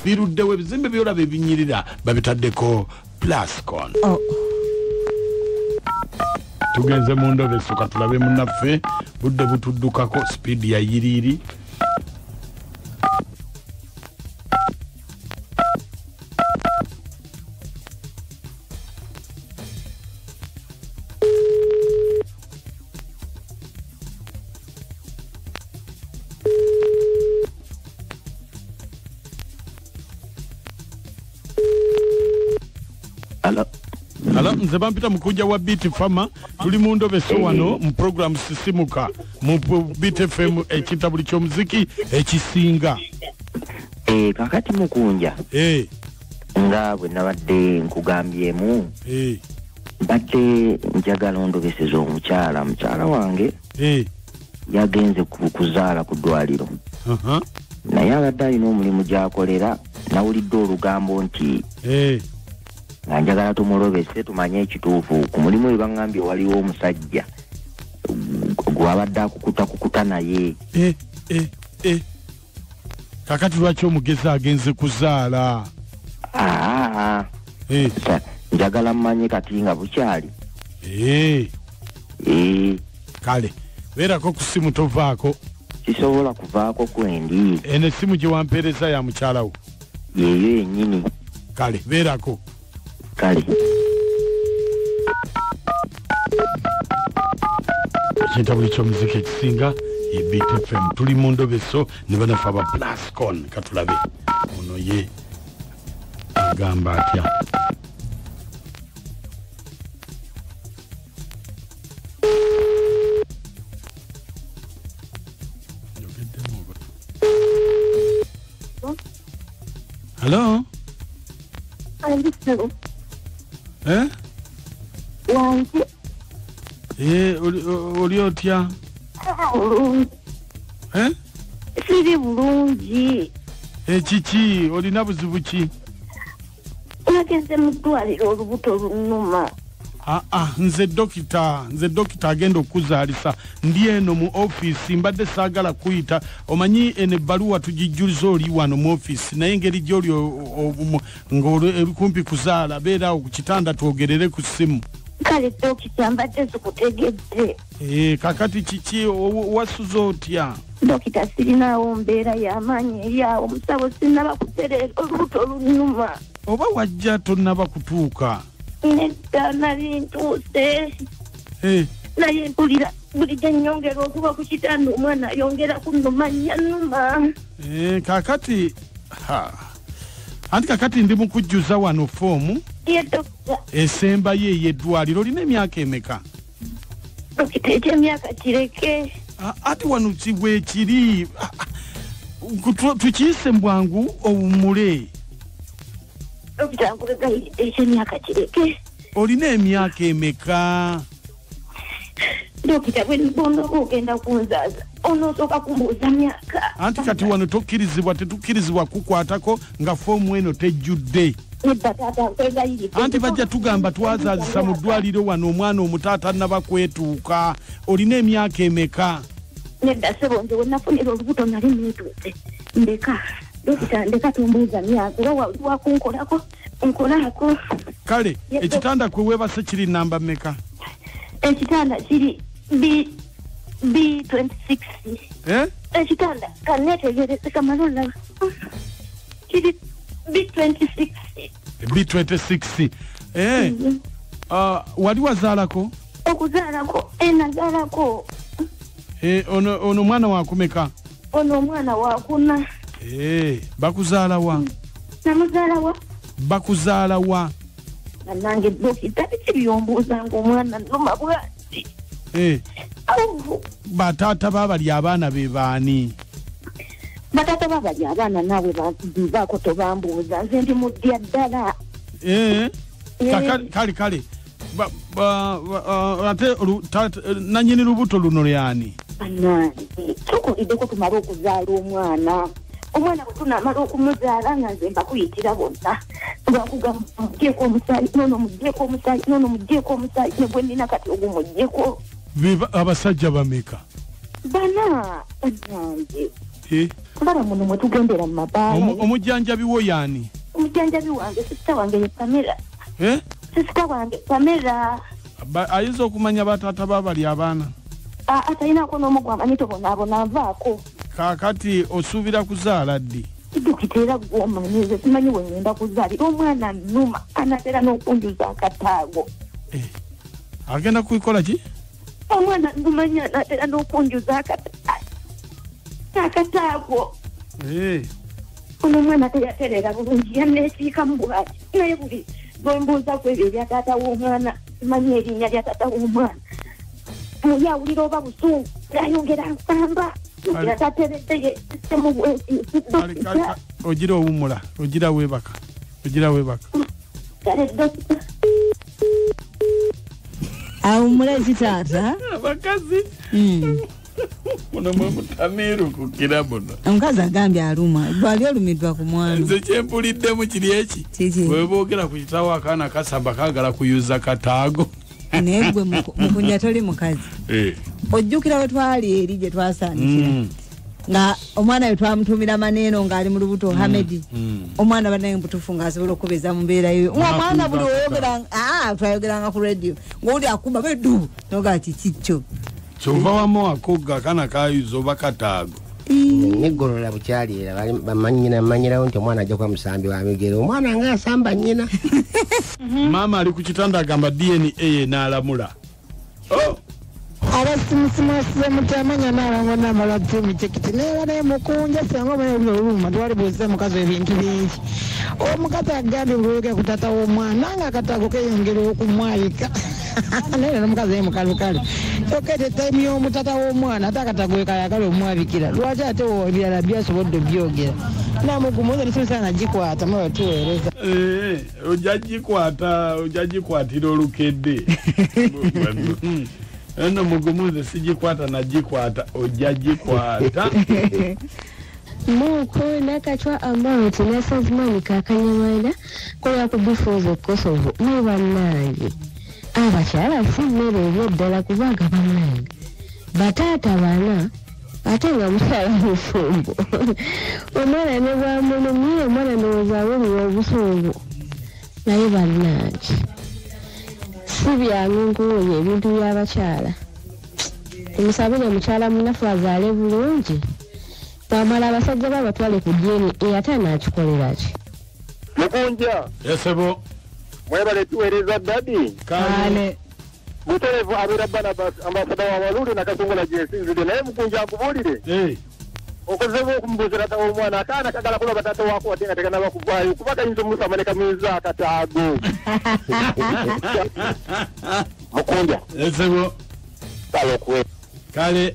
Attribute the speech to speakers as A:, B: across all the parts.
A: Biruddewo ebizimbe byolaba ebinyirira babitaddeko Plascon. Tugenze mu ndobeso katulabe munnaffe, budde butuddukako, sipiidi ya yiriiri. Ala, nze bampita mukuja wa Beat Farmer, tuli mu ndobeso wano mu program Sisimuka mu Beat FM ekitabuli ky'omuziki ekisinga.
B: Kakati mukunja. Nga bwe nabadde nkugambyemu. Mbadde njagala ondobeseze omukyala, mukyala wange. Yagenze kuzaala ku ddwaliro. Naye abadde alina omulimu gy'akolera, nawulidde olugambo nti nga njagala tumulobese tumanye ekituufu. Ku mulimu we baŋŋambye waliwo omusajja gw'abadde akukuta naye.
A: Kakati lwaki omugezi agenze kuzaala?
B: Njagala mmanye kati nga bukyali.
A: Kale beerako ku ssimu tovaako.
B: Sisobola kuvaako kwendi.
A: Eno essimu gye wampeereza ya mukyala wo?
B: Yeeyo yennyini.
A: Kale beerako.
B: Kale.
A: Ekintabuli ky'omuziki ekisinga ye Beat FM. Tuli mu ndobeso ne bannaffe aba Plascon. Katulabe ono ye agamba atya. Hello? Oli otya?
C: Siri bulungi.
A: Kiki olina buzibu ki?
C: Nagenze mu ddwaliro olubuto lunnuma.
A: Nze dokita agenda okuzaalisa, ndi eno mu ofiisi, mbadde saagala kuyita. Omanyi eno ebbaluwa tugijjuliza oli wano mu ofiisi, naye engeri gy'oli ng'oli kumpi kuzaala, beera awo ku kitanda twogerere ku ssimu.
C: Kale dokita mbadde sikutegedde.
A: Kakati kiki wasuze otya?
C: Dokita sirinaawo mbeera y'amaanyi eri awo, musawo sinnaba kutereera, olubuto lunnuma.
A: Oba wajja tonnaba kutuuka?
C: Nedda nali ntuuse. Naye mpulira buli gye nnyongera okuba ku kitanda omwana ayongera kunnuma nnuma.
A: Kakati anti kakati ndi mu kujjuza wano foomu esembayo ey'eddwaliro. Olina emyaka emeka?
C: Dokita eky'emyaka kireke.
A: Ati wano bwekiri tukiyise mu bwangu owummule.
C: Dokita nkugayiridde eky'emyaka kireke.
A: Olina emyaka emeka?
C: Dokita bw'onooba ogenda kunzaaza onoosooka kumbuuza myaka.
A: Anti kati wano tokkirizibwa, tetukkirizibwa kukwatako nga foomu eno tejjudde. Anti bajja tugamba twazaazisa mu ddwaliro wano omwana omuto atannaba kwetuuka. Olina emyaka emeka?
C: Nedda ssebo, nze we nafunira olubuto nali neetuuse. Ndeka dokita, ndeka tombuuza myaka, oba wakunkolako nkolako.
A: Kale ekitanda kwe weebase kiri namba mmeka?
C: Ekitanda kiri B26. Ekitanda kanneetegereze kamale olaba. Kiri B26.
A: B26. Wali wazaalako?
C: Okuzaalako, nazaalako.
A: Ono mwana wakumeka?
C: Ono omwana wakuna.
A: Bakuzaala wa?
C: Namuzaala wa?
A: Bakuzaala wa?
C: Nange dokita biki byombuuza ng'omwana nnuma bw'ati?
A: Bataata baabali abaana be baani?
C: Bataata baabali abaana naawe baako tobambuuza, nze ndi muddya ddala.
A: Kale kale ate nannyini lubuto luno lyani?
C: Bannange tukuliddeko tumale okuzaala omwana. Omwana bwe tunaamala okumuzaala nga nze mbakuyitira bonna, ngakugamba muggyeko omusaayi, nono muggyeko omusaayi, nono muggyeko omusaayi, ne gwe nnina kati ogumuggyeko.
A: Abasajja bameka?
C: Bana. Bannange. Ndaba muno mwe tugendera mu mabaala.
A: Omujjanjabi wo yaani?
C: Omujjanjabi wange sisita wange ye Pamela.
A: Eh?
C: Sisita wange Pamela.
A: Ayinza okumanya bataata babali abaana?
C: Atalinako n'omu gwamanyi tobonaabona nvaako.
A: Kaakati osuubira kuzaala ddi?
C: Dokita era gw'omanyi nze simanyi we ngenda kuzaalira omwana nnuma anaatera n'okunjuza akataago.
A: Agenda kukola ki?
C: Omwana nnuma anaatera n'okunjuza akataago. Ono omwana teyatereera bulungi yanneesiikamu bw'ati naye buli lwe mbuuza ku ebyo ebya taata w'omwana simanyi erinnya lya taata w'omwana. Yawulira oba busungu ng'ayongera nsamba.
A: Ogira owummula, ogira weebaka, ogira weebaka.
D: Awummula ki taata?
A: Abakazi muno mwe mutamiiru kukira muno.
D: Omukazi agambye alumwa, gwali olumiddwa ku mwana.
A: Nze kye mpuliddemu kiri eki? Bwe boogera ku kitaawo akaana kasamba kaagala kuyuza kataago.
D: Naye gwe Mukunja toli mukazi. Ojjukira we twali eri gye twasaanikira nga omwana we twamutumira maneeno ng'ali mu lubuto Hamedi. Omwana bannaye mubutuufu ng'asobola okubeeza mu mbeera yo. Omwana buli oyogera twayogeranga ku radio ng'oli akuba beddu noga kiki kyo.
A: Kyova wamu akogga akaana kayuza oba kataago.
E: Neggolola bukyali era bamanyina manyirawo nti omwana ajja kuba musambi wa migere omwana ng'asamba nnyina.
A: Maama ali ku kitanda agamba DNA enaalamula.
F: Abasimusimuasize mutamanya n'abango n'amala tumicekiti naye naye Mukunja singa omanya olulimi oluluma twalibuuza mukazi ebintu bingi. Omukazi agambye bweyogera ku taata w'omwana nga akataago keeyongera okumwayika. Naye n'omukazi ye mukalukale. Kyokka ete tayimu y'omutata w'omwana ate akataago kayagala omwabikira. Lwaki ate ebirala byasobodde obyogera? Namugumu nze nsimusa nagikwata mwe tuweereza.
A: Ojja gikwata, ojja gikwatira olukedde. Eno mugumu nze sigikwata nagikwata, ojja gikwata.
G: Muko nakachwa amount nasazimani kakanyamanda kola kubifuzo Kosovo ne bannange abakyala si mmere ebyeddala kubanga bannange bataata bana ate nga mukyala mufumbo omwana ne bwamulumye omwana ndowooza awulira obusungu naye bannange si byangu nkuwonya ebintu by'abakyala. Omusabire mukyala munafu azaale bulungi bwamala abasajja babatwale ku DNA ate anaakikolera ki?
H: Mukunja.
A: Yesebo.
H: Mwebale tuweereza dadi.
D: Kale.
H: Muterevu abeera Barnabas ambasada wa Walulu Nakasongola gye nsinzidde naye Mukunja nkubuulire. Okozeemu okumubuuza taata w'omwana akaana kagala kulaba taata waako ate nga tekanaba kuvaayo kuba kayinza omusamba ne kamuyuza akataago. Mukunja.
A: Yesebo.
B: Kale okuwe.
A: Kale.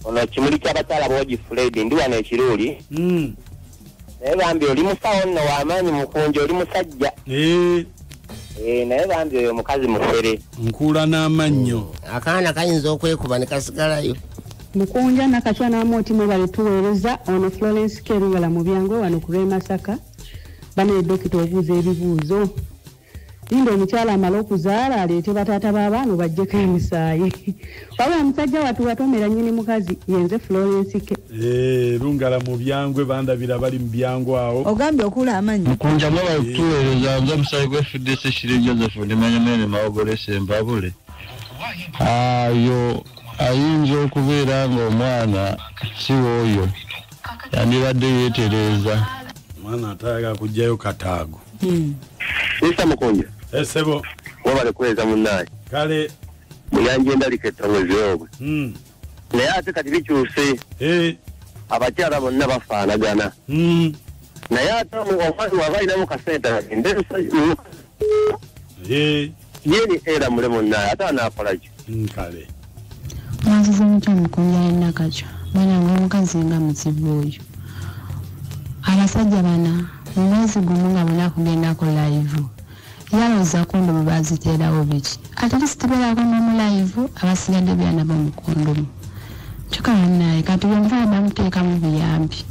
B: Ono kimuli ky'abakyala boogi Fred ndi wano ekiruuli. Naye bambi oli musawo nno w'amaanyi Mukunja oli musajja. Naye bambi oyo omukazi mufere.
A: Nkuula n'amannyo.
E: Akaana kayinza okwekuba ne kasigalayo.
I: Mukunja Nakachwa n'Amooti mwebale tuweereza. Ono Florence Kerungala mu byangu wano ku lw'e Masaka. Bane dokita obuuza ebibuuzo. Linda omukyala amala okuzaala aleete bataata b'abaana baggyeko emisaayi. Wabula musajja wattu watomera nnyini mukazi yenze Florence K.
A: Lungala mu byangwe bandabira bali mu byangu awo.
D: Ogambye okula amanyi.
J: Mukunja mwebale kutuweereza nze omusaayi gwa FDC Shiri Joseph Ndimanyamene Mawogole Sembabule. Ayo ayinza okubeera ng'omwana si w'oyo yandibadde yeetereeza.
A: Omwana atayagala kuggyayo kataago.
H: Mr. Mukunja.
A: Esebo.
H: Wabale kuweza munnaye.
A: Kale.
H: Muyanje endalika ettongezi obwe. Naye ate kati bikyuse. Abakyala bonna bafaanagana. Naye ate omwami waba alinamu kasente agende yeni era mule munnaye ate anaakola ki?
A: Kale.
G: Mwanzize mutya Mukunja ne Nakachwa. Mwana wange omukazi nga muzibu oyo. Abasajja bana mu mwezi gumu nga bonna kugendako live. Yaloza kondomu baziteerawo biki. At least beerako n'omu live abasigadde byana mu kondomu. Kyokka bannaye kati bwenva bamuteekamu buyambi.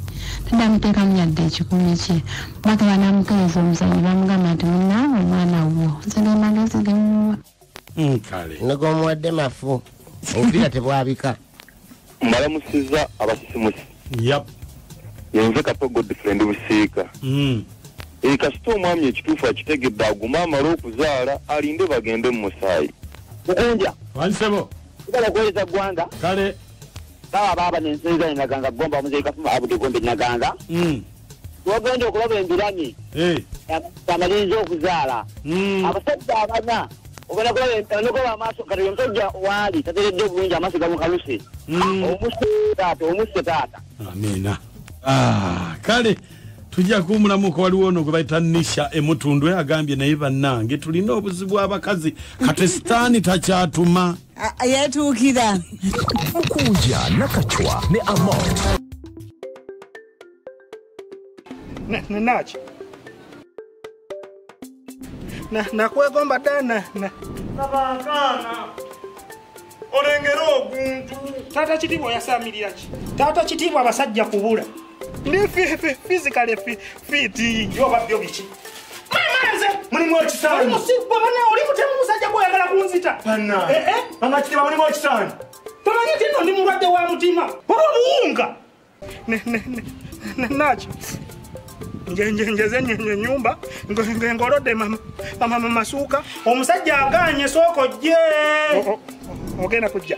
G: Tadamuteekamu yadde ekikumi kye. Baka banamukeereza omuzannyo bamugamba nti munnange omwana wo. Nze ge magezi ge mmuwa.
A: Kale.
E: Ne g'omuwadde mafu. Obupiira tebwabika.
H: Mbalamusizza abasisimusi.
A: Yep.
J: Yenze Kato Godfrey ndi Busiika. Kasita omwami ekituufu akitegedde aguma amale okuzaala alinde bagende mu musaayi.
B: Mukunja.
A: Wansebo.
B: Kugala kuweereza ggwanga.
A: Kale.
B: Baba baaba n'ensinza Naganga Gomba omuzeeyi Kafuma Abudi Gombe Naganga. Wagenda okulaba embiranyi. Amaliriza okuzaala. Abasajja abana ogenda kulaba amaaso kati omusajja waali tateredde bulungi amaaso gamukaluse. Omusse taata.
A: Amiina. Kale tujja kuwumulamuko. Waliwo ono gwe bayita Nisha Emutundwe agambye naye bannange tulina obuzibu abakazi kati sitaani takyatuma.
D: Yetuukira.
K: Mukunja Nakachwa ne Amot.
L: Naki nakwegomba dda
M: Kabakaana olengera oguntu.
L: Taata Kitiibwa oyasamirira ki? Taata Kitiibwa abasajja kubula. Ndi physically fit. Yoba byo biki? Mama nze
M: mulimu ekisaanyi.
L: Oli mutemu musajja gw'oyagala kunzita.
M: Banna. Mama Kitiibwa mulimu ekisaanyi.
L: Tomanyi nti nno ndi mulwadde wa mutima. Oba obuwunga. Naki njeze nyumba ngolodde mama masuuka. Omusajja aganye sooka ojje. Ogenda kujja.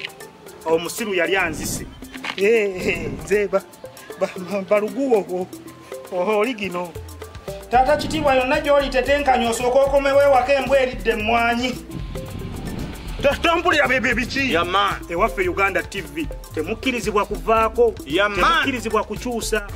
L: Omusiru yali anzise. Nze baluguwo oli gino. Taata Kitiibwa yonna gy'oli tetenkanya osooka okomewo ewaka embwa eridde emmwanyi. Tompulira bebe biki? Ewaffe Uganda TV temukkirizibwa kuvaako, temukkirizibwa kukyusa.